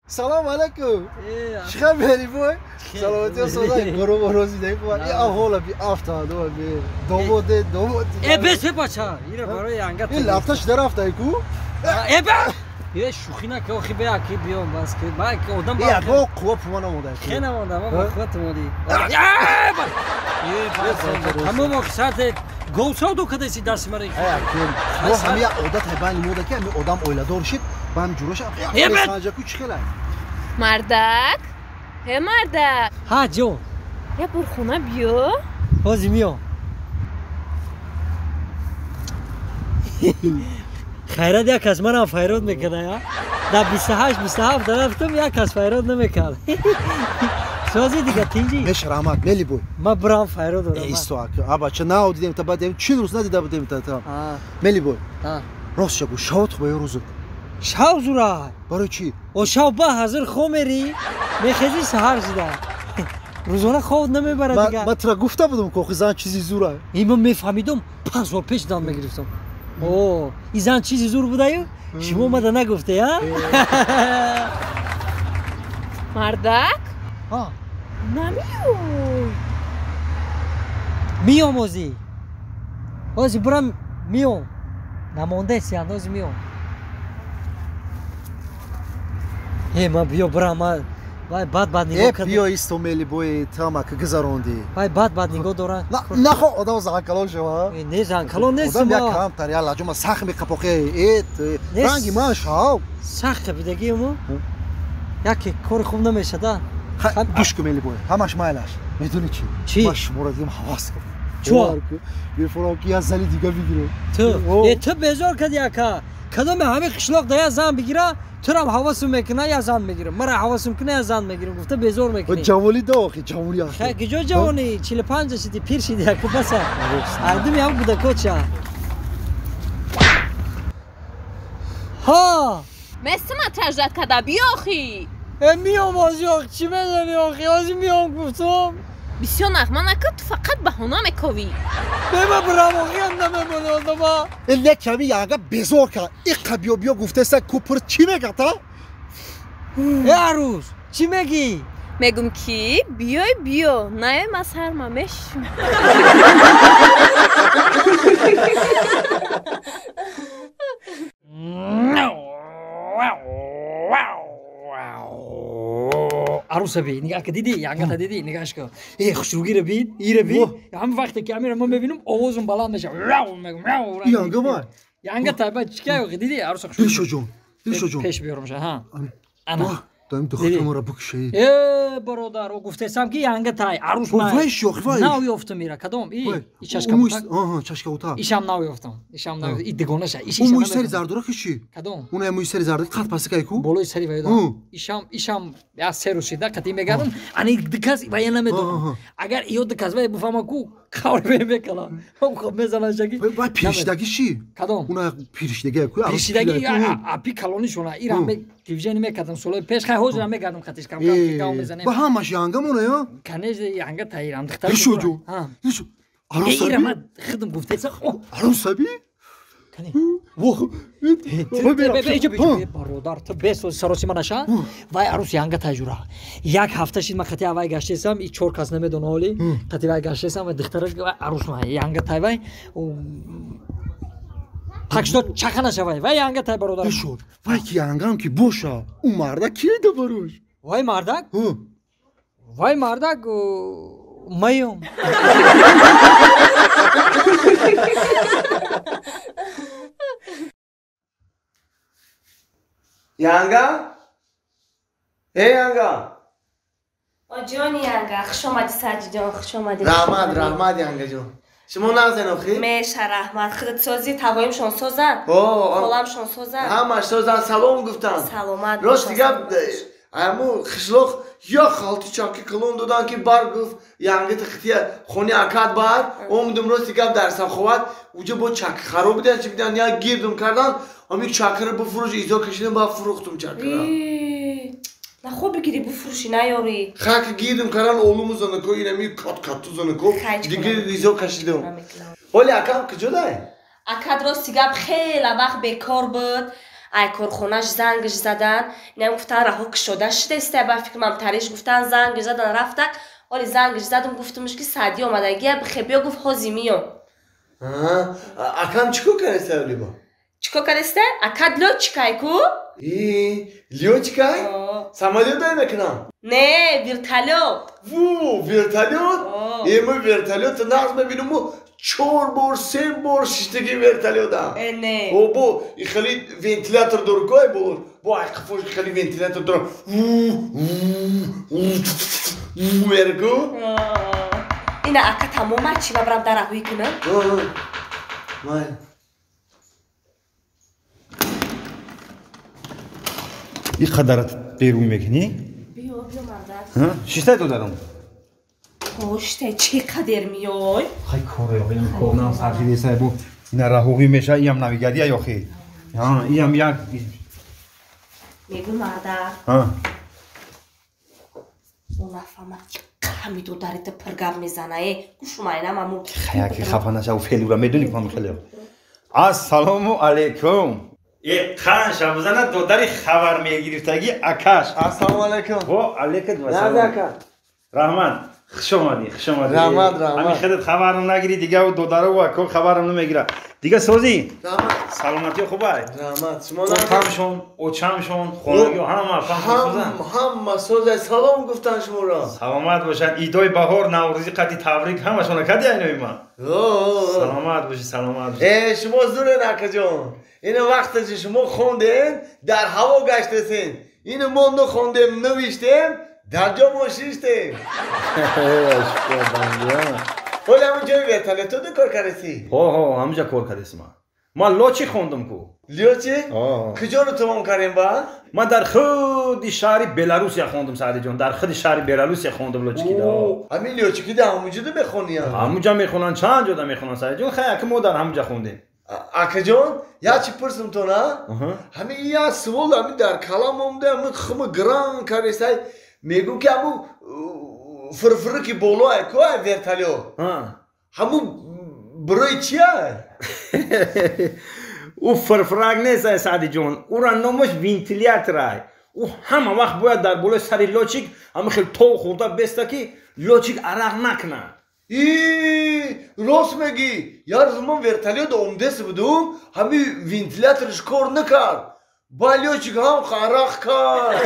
Салом алейкум. Чӣ хабари бой? Саломатӣ соза гору рози дай хуб. И аҳола би афта до би домоде домод. Э бес бача, ира барои анга. Ин лафташ дарафта ку? Э ба Е шӯхӣ нака, охи бе ки биём бас ки ман ки одам ба. Е қувва пума намода. Хе намонда, ман ба қувва тумоди. Е бас. Тамом охи сарте гов савдо кадаси дасти мара. Э мо ҳами як одат ҳайбани мода ки ҳами одам оиладор шид, ба ҳам ҷуроша. Санҷаку чӣ хела? Мардак? Ҳе мардак. Ҳа ҷон. Я бор хона биё. Ҳози миём. Хайрат як кас манам файрод мекарда, я? Дар 28 27 рафтам як кас файрод намекард. Сози дига тинҷи. Меш раҳмат, мели бой. Ма бирам файрод дорам. Исто ака, бача нав дидем та баъд 40 рӯз надида будем та та. Мели бой. Рост шагу, шавот хуб ё рӯзат? Шав зура. Барои чӣ? О шав ба ҳазир хоб мери, мехези саҳар шуда. Рӯзона хоб намебарад дига. Ман тура гуфта будам ки охи зан чизи зура. Ин ман мефаҳмидум, 5 сол пеш зан мегирифтам. О, ин зан чизи зур будаю? Шумо омада нагуфте, а? Мардак? Ҳа. Намеёй. Миём ҳозӣ. Ҳозӣ бирам миём. Намондаеси андози миём. Э, ман биё бирам, ман вай бад бад нигоҳ кард. Э, биё исто мели бой тамак гузаронди. Вай бад бад нигоҳ дорад. Нахо одам занкалон шава. Не занкалон нест. Одам як камтар я лаҷума сахт меқапоқе. Э, ранги ман шав. Сахт қапидагиему? Яке кори хуб намешада. Гӯш кун мели бой. Ҳамаш майлаш. Медони чӣ? Чӣ? Ман шуморо дидам ҳавас кардам. Чо? Мефурам ки як зани дига бигирам. Ту? Э, ту безор кади ака. Кадоме ҳамин қишлоқ да як зан бигира, турам ҳавасум мекуна, як зан мегирам. Мара ҳавасум куна, як зан мегирам. Гуфта безор мекунӣ. Ҷавонӣ да охи, ҷавонӣ охи. Хай, куҷо ҷавонӣ? 45 шиди, пир шиди, ака баса. Ардуми ҳам кӯдакоча. Ҳа! Месима таждад када, биё охи. Э, миём ҳозӣ охи, чӣ медонӣ охи? Ҳозӣ миём гуфтум. Бисёр нағма накун, ту фақат баҳона мековӣ. Бема бирам охи, ам намемонӣ одама. Э, не ками янга безор кард. Иқа биё биё гуфтеса купр чӣ мегӯяд, а? Э, арӯз, чӣ мегӣ? Мегум ки биёй биё, наёй ман сарма мешум. Аруса би, нигаҳ ка диди, янгата диди, нигаҳш ка. Э, хушругира бин, ира бин. Ҳамин вақте ки амира ман мебинам, овозум баланд мешавад. Рау мегум, рау. Янга май. Янга тайба чикай охи диди, аруса хушруги. Дилшоҷон, Дилшоҷон. Пеш биёрам ша, ҳа. Ана. Даим духтарамро бикушӣ. Э, бародар, о гуфтесам ки янга тай, арус май. Вай шох, вай. Нав ёфтам ира, кадом? И, и чашка утак. Аҳа, чашка утак. Ишам нав ёфтам. Ишам нав, и дигонаша, иш ишам. Мӯи сари зардура киши. Кадом? Уна мӯи сари зардура қат пасикай ку? Болои сари вай дам. Ишам, ишам я се рӯз шида қати мегардам. Ани дикас вай намедонам. Агар иё дикас вай бифаҳма ку, қавр мекала. Хоб мезанан шаки. Вай пиршидаги ши? Кадом? Уна пиршидаги ку? Пиршидаги апи калонишона. Ира телевизиони мекардам солои пеш, хай ҳозирам мегардам қатиш кам кам гав мезанем. Ба ҳамаш янга мона я? Канеж янга таирам духтар. Дилшоҷон. Дилшо. Арӯсаби? Ира ман худам гуфтеса. Арӯсаби? Кане. Воҳ. Бародар, ту бесози саросима наша. Вай арӯс янга таҷура. Як ҳафта шид ман қати авай гаштесам, и чор кас намедона ҳоли. Қати вай гаштесам ва духтара арӯс ман янга тай вай. Так что чақа нашавай. Вай янга тай бародар. Дилшод, вай ки янгам ки боша, ӯ мардак ки да барош? Вай мардак? Вай мардак маём. Янга? Э, Янга? О, ҷони Янга, хуш омадӣ, Саҷиҷон, хуш омадӣ. Раҳмат, раҳмат, Янгаҷон. Шумо нағзен охи? Меша, раҳмат. Худат созӣ, тавоимшон созанд? Холамшон созанд? Ҳамаш созанд, салом гуфтанд. Саломат. Рост гап, аму қишлоқ як халти чаки калон додан ки бар гуфт, Янга тихтия хони акад бар, омдум рости гап дар Саховат, уҷа бо чаки хароб бидан, чи бидан, як гирдум кардан, ами чакра буфурӯш, изо кашидам, ба фурӯхтум чакра. Нахо бигири буфурӯши наёрӣ. Хак гирдум кардан, олуму занако, инами кат кату занако, дигар изо кашидам. Оли акам куҷо дай? Акад рости гап хеле вақт бекор буд. Ай корхонаш зангш задан, инам гуфтан раҳо кушода шудеста, ба фикрам тариш гуфтан зангш задан рафтак. Оли зангш задам гуфтумш ки Саъдӣ омадагия, бихе биё гуфт ҳози миём. Акам чӣ кор кардеста олиба? Чӣ кор кардеста? Акат лётчикай ку? Лётчикай? Самолёт дай мекунам? Не, вертолёт. Ву, вертолёт? Ма вертолёт нағз мебинаму 4 бор, 3 бор шиштаги вертолётам. Не. Бо хеле вентилятор дорукой бо бо айқафош хеле вентилятор дорам. Мерку? Ина ака тамома чӣ ма барам дар раҳоӣ кунам? Май. И қадарат берун мекунӣ? Биё, биё мардак. Шиштай додарам. Оштай чӣ қадер миёй? Хай коре, ин корнам сархидесай бу. Ина раҳоӣ меша, иам навигария ёхи. Иам як мегӯ мардак. О нафама ҳами додарита пиргап мезана, э гӯшумайнам аму. Хаяки хафа наша, фелура медонӣ кам хеле. Ассалому алайкум. Қан шабзана додари хабар мегирифтаги акаш. Ассалому алайкум. Во алайкум вассалом. Ака. Раҳмат. Хуш омадӣ, хуш омадӣ. Раҳмат, раҳмат. Ҳамин худат хабарам нагирӣ, дига додару ако хабарам намегира. Дига созӣ? Раҳмат. Саломатӣ хубай? Раҳмат. Шумо отамшон, очамшон, хонагиҳо ҳама созанд? Ҳама созанд. Салом гуфтан шуморо. Саломат бошанд. Идои баҳор, Наврӯзӣ қадди табрик ҳамашона кади айнои ман. Саломат бошӣ, саломат бошӣ. Шумо зурен акаҷон. Ина вақте ки шумо хондем, дар ҳаво гаштесен. Ина мо нахондем, навиштем, дар ҷо мо шиштем. Ҳоли ҳамон ҷои вертолётода кор кардеси? Ҳо, ҳо, ҳамонҷа кор кардесим ман. Ман лочи хондум ку. Лёчи? Куҷоро тамом кардем ба? Ман дар худи шаҳри Беларусия хондум, Саъдиҷон. Дар худи шаҳри Беларусия хондум лочикида. Ҳамин лёчикида ҳамонҷода мехониям? Ҳамонҷа мехонанд, чанд ҷода мехонанд, Саъдиҷон. Хай, ака мо дар ҳамонҷа хондем. Акаҷон, як чӣ пурсим то на? Ҳамин як савол ҳамин дар калам омда, ҳамин хима гран кардесай. Мегӯм ки ҳамун фирфири ки боло ай ку ай вертолёт. Ҳамун барои чи ай? Ӯ фирфирак нест ай Саъдиҷон. Ӯра номаш вентилятор ай. Ӯ ҳама вақт бояд дар болои сари лётчик ҳамин хел тов хӯрда беста ки лётчик арақ накунад. Рост мегӣ. Як рӯз ман вертолёт омдес будум, ҳамин вентиляторш кор накард. Ба лётчик ҳам арақ кард.